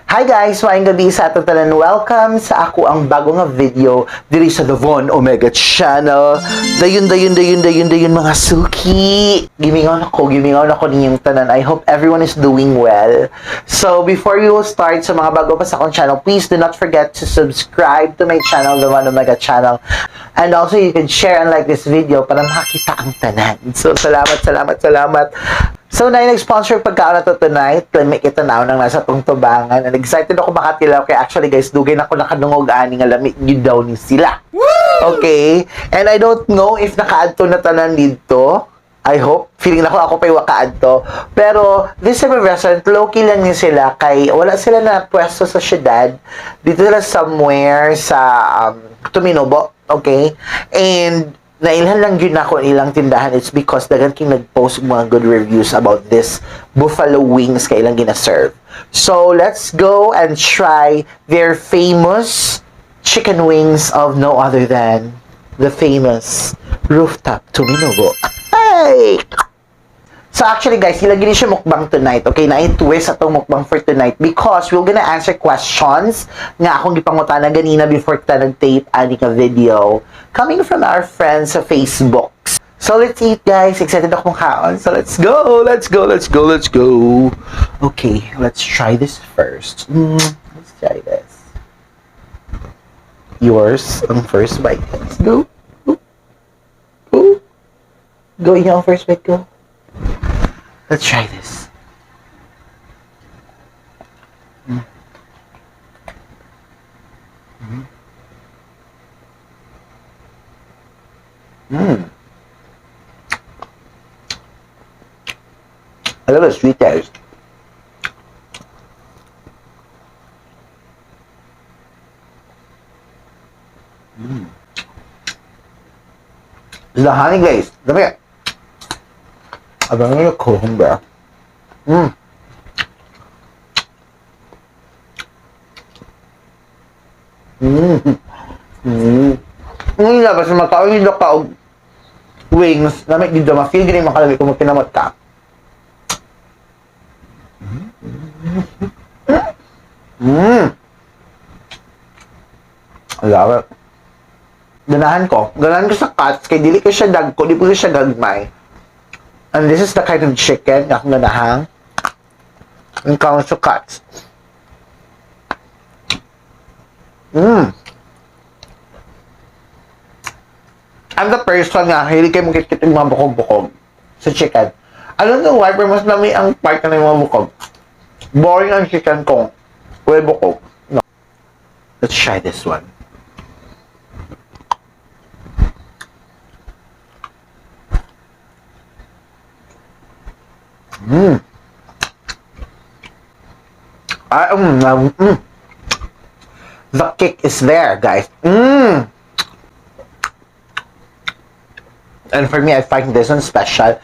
Hi guys! Maayong gabi sa atong tanan. Welcome sa ako ang bago nga video diri sa The Von Omega Channel. Dayon, dayon, dayon, dayon, dayon mga suki. Gimingaw na ko ninyong tanan. I hope everyone is doing well. So before we will start sa mga bago pa sa akong channel, please do not forget to subscribe to my channel, The Von Omega Channel. And also you can share and like this video para makita ang tanan. So salamat, salamat, salamat. So, na nag-sponsor pagkaon na to tonight. Lami kita na nang nasa tong tubangan. And excited ako makatilaw kay actually guys, dugay na ako nakadungog ani nga lami gyud daw ni sila. Okay? And I don't know if nakaadto na tanan didto. I hope. Feeling na ako pa'y wakaadto. Pero, this type of restaurant, low-key lang ni sila kay wala sila na pwesto sa syudad. Dito sila somewhere sa Tuminobo. Okay? And nailhan lang yun ako ilang tindahan. It's because daghan king nag-post og mga good reviews about this buffalo wings kay ilang gina-serve. So, let's go and try their famous chicken wings of no other than the famous Rooftop Tuminobo. Hey! So actually guys, sila gini siya mukbang tonight. Okay, na twist atong mukbang for tonight because we're gonna answer questions nga akong gipangutana ganina before kita nag-tape ani ka video coming from our friends sa Facebook. So let's eat, guys. Excited ako kaon. So let's go. Let's go. Let's go. Let's go. Okay, let's try this first. Let's try this. Yours ang first bite. Let's go. Go. Go. Go inyo ang first bite ko. Let's try this. Mm. Mm. Mm. I love the sweet taste. The honey glaze. Dami. I'm gonna cucumber. Mm. Mm. Ngayon na, basta makaon yung ka og wings, lamig dito, ma-feel gini makalami kung magkinamot ka. Mm. I love it. Ganahan ko. Ganahan ko sa cuts, kay dili ko siya dagko, di ko siya gagmay. And this is the kind of chicken na akong ganahan. When it comes to cuts. I'm the person nga, hilig kayo magkit-kit yung mga bukog-bukog sa chicken. I don't know why, pero mas lami ang part na yung mga bukog. Boring ang chicken kung may bukog. No. Let's try this one. Ah, mm. The kick is there, guys. And for me, I find this one special.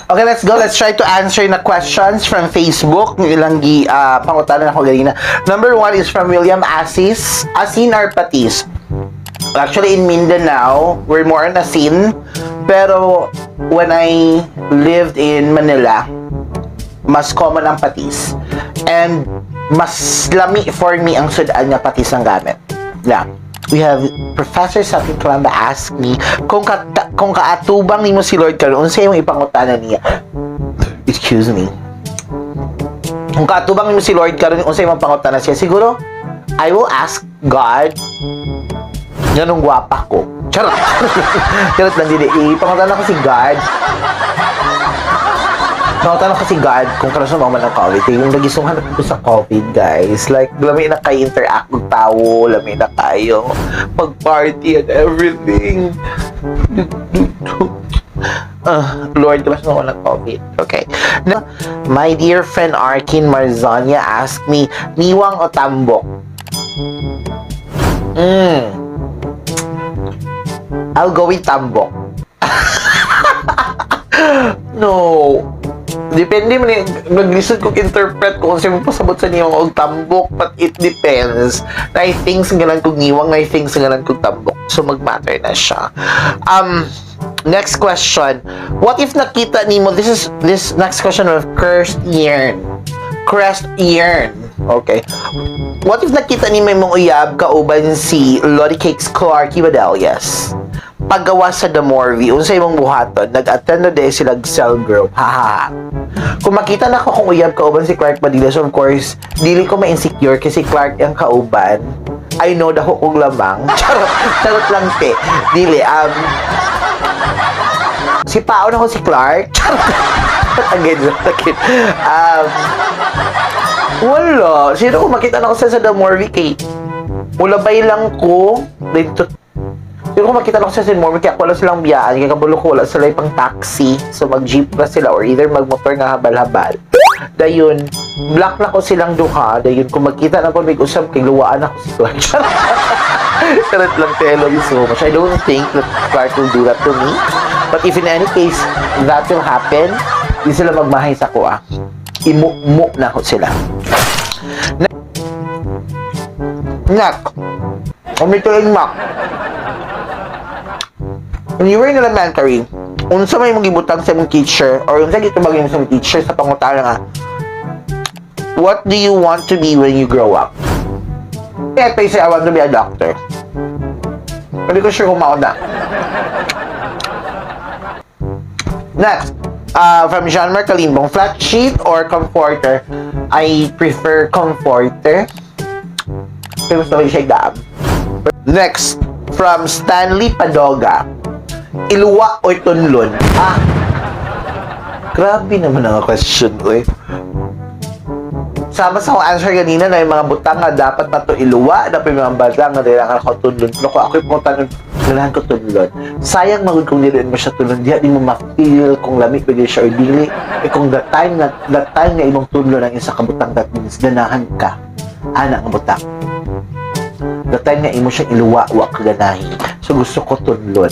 Okay, let's go. Let's try to answer na questions from Facebook. Yung ilang gi, pangutanan ako ganina. Number one is from William Asis. Asin or patis? Actually, in Mindanao, we're more on asin. Pero when I lived in Manila, mas common ang patis. And mas lami for me ang sudan nga patis ang gamit. Yeah. We have Professor Satin Calamba ask me kung kaatubang nimo si Lord karon unsa imong ipangutana niya. Excuse me. Kung kaatubang nimo si Lord karon unsa imong pangutana siya? Siguro I will ask God nganong gwapa ko. Charot. Charot lang dili. Ipangutana ko si God. Pangutana ko si God kung karon sa man ang COVID. Yung nagisunghan ko sa COVID, guys. Like, lami na kayo interact og tawo, lami na kayo pag-party and everything. Lord, diba sa ng COVID? Okay. Now, my dear friend Arkin Marzonia asked me, niwang o tambok? I'll go with tambok. No. Depende man eh, naglisod kong interpret ko kung sa'yo mo pasabot sa niwang og tambok, but it depends. Na things nga ganahan kog niwang, na things nga ganahan kog tambok. So magmatter na siya. Next question. What if nakita nimo, this is this next question of Cursed Yearn. Crest Yearn. Okay. What if nakita nimo imong uyab kauban si Lottie Cakes Clarky Badelias? Paggawa sa The Morvi, unsa imong buhaton? Nag-attend na diay sila cell group. Ha ha ha. Kung makita na ko kung uyab kauban si Clark Badelias, of course, dili ko ma-insecure kasi Clark ang kauban. I know dako kong lamang. Charot, charot lang te. Dili, si Pao na ko si Clark. Charot. Again, again. Wala. Sino kung makita na ko sa The Morvi kay mulabay lang ko. Dito. Siguro kung makita na ko sa The Morvi kaya wala silang biyaan. Kaya kabulo ko wala sila pang taxi. So mag-jeep na sila or either magmotor nga habal-habal. Dayon, block na ko silang duha. Dayon, kung magkita na ko may usap kay luwaan ako si Clark. Charot lang, te. I love you so much. I don't think that Clark will do that to me. But if in any case, that will happen, di sila magmahay sa ko ah. Imu-mu na ko sila. Nak. Umituling mak. When you were in elementary, unsa may imong gibutang sa imong teacher or unsa gitubag nimo sa imong teacher sa pangutana nga, "What do you want to be when you grow up?" Kaya say, "I want to be a doctor." Hindi ko sure kung mao na. Next, from Jean-Marc Kalimbong, flat sheet or comforter? I prefer comforter. Pero gusto ko siya daam. Next, from Stanley Padoga, iluwa o tunlon? Ah, grabe naman ang question ko eh. Sama sa akong answer ganina na yung mga butang nga dapat na to iluwa, dapat yung mga butang nga kailangan ko tunlon. Pero kung ako'y punta ganahan ko tunlon. Sayang magud kung dili mo siya tunlon, diha di mo ma-feel kung lami ba siya or dili. Eh kung the time nga imong tunlon ang isa ka butang, that means ganahan ka ana nga butang. The time nga imo siya iluwa, wa ka ganahi. So gusto ko tunlon.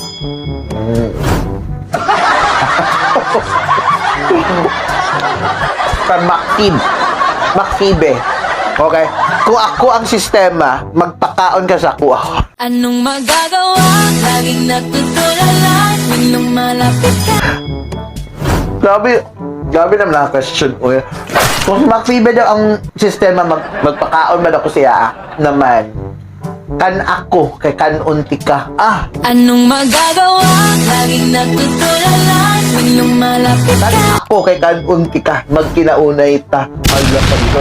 From Macfib. Macfibe. Okay? Kung ako ang sistema, magpakaon ka sa kuha. Anong magagawa? Laging natutulala tuwing lumalapit ka. Grabe, grabe naman ang question. Uy. Kung si Macfibe daw ang sistema, magpakaon man ako siya naman. Kan ako, kay kanunti ka. Ah, Anong magagawa? Laging natutulala tuwing lumalapit kan ka. Ako, kay kanunti ka. Magkinaunay ta. Maglapan ko.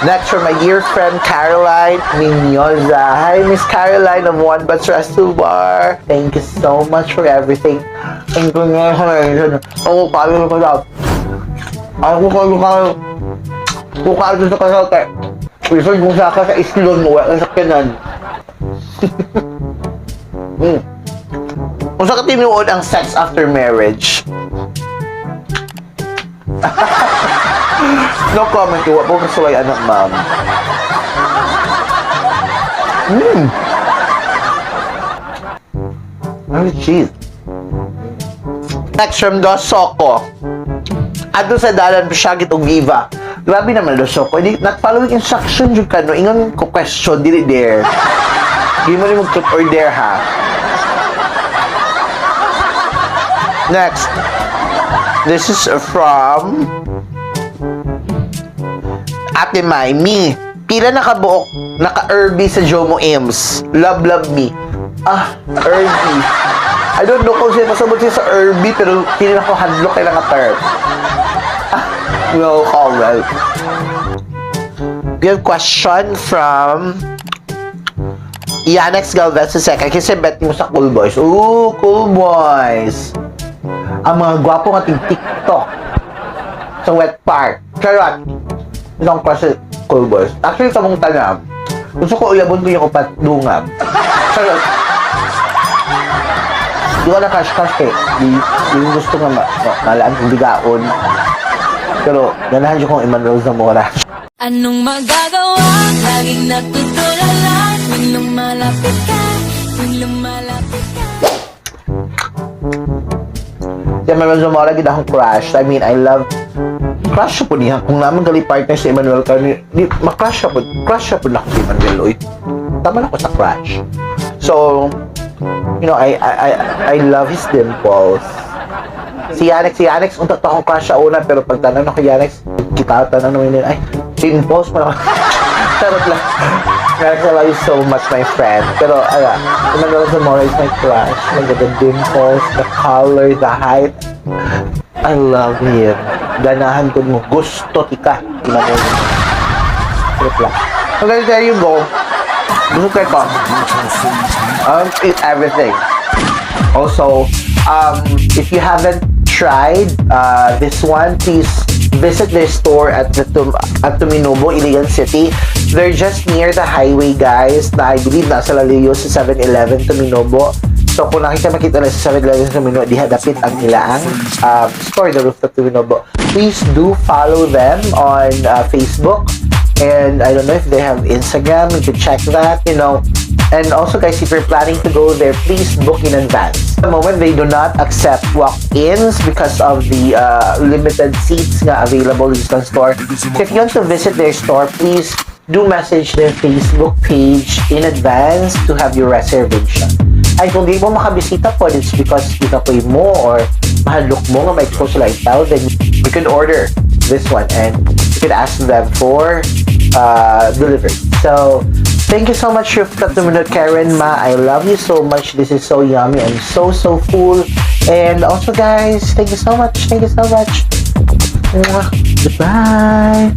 Next, from my dear friend Caroline Miñoza. Hi, Miss Caroline of One Butts Resto Bar. Thank you so much for everything. Thank you. Ako, kaya ko daw. Ako, kaya ko. Kung kaano sa kasote. Isod mo sa sa islon mo, wala sa kanan. Kung sa katinuod ang sex after marriage? No comment, wa po kasuway anak, ma'am. Ano cheese? Next from Dos Soco. Adto sa dalan syagit og Viva. Grabe naman Dos Soco. Hindi, not following instruction jud ka no. Ingon ko question dili there. Di mo ni mag truth or dare ha. Next. This is from Ate Mai. Me. Pila nakabuok naka-Irby sa Jomo Ames. Love, love me. Ah, Irby. I don't know kung sino masabot siya sa Irby, pero pili na ko hadlok kay nga term. Ah, no comment. We have question from Yanex Galvez sa second. Kasi bet mo sa Cool Boys. Ooh, Cool Boys. Ang mga gwapo nga ting TikTok sa wet park. Charot. Isang klase Cool Boys. Actually, kamong tanam. Gusto ko uyabon ko yung upat dungam. Charot. Di ko na cash-cash eh. Di ko gusto nga malaan kong bigaon. Pero, ganahan siya kong Emmanuel Zamora. Anong magagawa? Laging natutulala tuwing lumalapit ka, tuwing lumalapit ka. Si Emmanuel Zamora gid akong crush. I mean, I love crush po niya. Kung naman gali partner si Emmanuel karon, di ma-crush siya po. Crush siya po na ako si Emmanuel. Oy. Tama na ako sa crush. So, I love his dimples. Si Yannick, unta to akong crush sa una, pero pag tanong ako Yannick, kita tanong naman yun, ay, dimples mo na. Charot lang. Yannick, I love you so much, my friend. Pero, ala, Emmanuel Zamora is my crush. Look at the dimples, the color, the height. I love him. Ganahan ko mo. Gusto tika. Emmanuel. Charot lang. So guys, there you go. Gusto ko. Eat everything. Also, if you haven't tried this one, please visit their store at Tuminobo, Iligan City. They're just near the highway, guys, na I believe nasa Laliyo sa 7-Eleven Tuminobo. So, kung nakita makita na sa 7-Eleven Tuminobo, diha dapit ang ilaang store, the Rooftop Tuminobo. Please do follow them on Facebook. And I don't know if they have Instagram. You could check that. And also, guys, if you're planning to go there, please book in advance. At the moment, they do not accept walk-ins because of the limited seats nga available in the store. So if you want to visit their store, please do message their Facebook page in advance to have your reservation. Ay, kung di mo makabisita po, it's because ikapoy mo or mahadlok mo nga ma-expose sila tao, then you can order this one and you can ask them for delivery. So, thank you so much, Rooftop Tumino Karen Ma. I love you so much. This is so yummy. I'm so, so full. And also, guys, thank you so much. Thank you so much. Mwah. Goodbye.